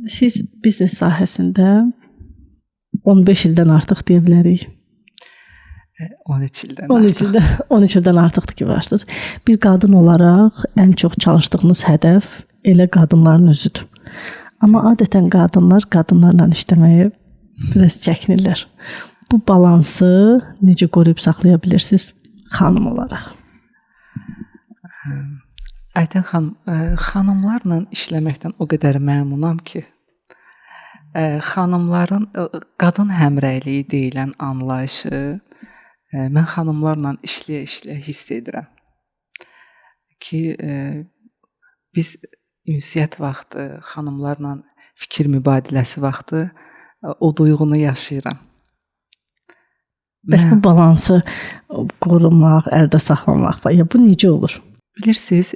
Siz biznes sahəsində 15 ildən artıq deyə bilərik. 13 ildən 13 artıq. ildən 13 ildən artıqdır ki varsınız. Bir qadın olaraq ən çox çalışdığınız hədəf elə qadınların özüdür. Amma adətən qadınlar qadınlarla işləməyi biraz çəkinirlər. Bu balansı necə qoruyub saxlaya bilirsiniz xanım olaraq? Aytən xanım, xanımlarla işləməkdən o qədər məmnunam ki, xanımların qadın həmrəyliyi deyilən anlayışı mən xanımlarla işləyə-işləyə hiss edirəm ki, biz ünsiyyət vaxtı, xanımlarla fikir mübadiləsi vaxtı o duyğunu yaşayıram. Bəs bu balansı qorumaq, əldə saxlamaq və ya bu necə olur? Bilirsiniz,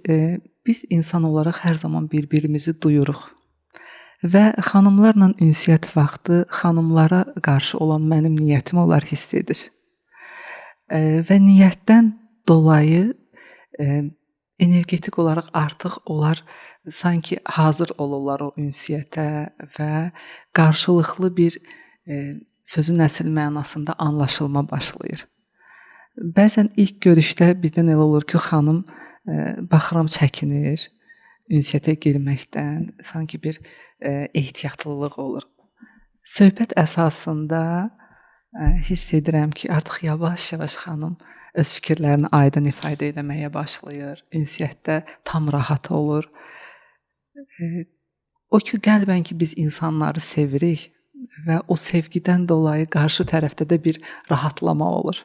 biz insan olaraq hər zaman bir-birimizi duyuruq. Və xanımlarla ünsiyyət vaxtı xanımlara qarşı olan mənim niyyətimi onlar hiss edir. Və niyyətdən dolayı energetik olaraq artıq onlar sanki hazır olurlar o ünsiyyətə və qarşılıqlı bir sözün əsl mənasında anlaşılma başlayır. Bəzən ilk görüşdə birdən elə olur ki, xanım baxıram çəkinir ünsiyyətə girməkdən, sanki bir ehtiyatlılıq olur. Söhbət əsasında hiss edirəm ki, artıq yavaş-yavaş xanım öz fikirlərini aydın ifadə eləməyə başlayır, ünsiyyətdə tam rahat olur. O ki, qəlbən ki, biz insanları sevirik və o sevgidən dolayı qarşı tərəfdə də bir rahatlama olur.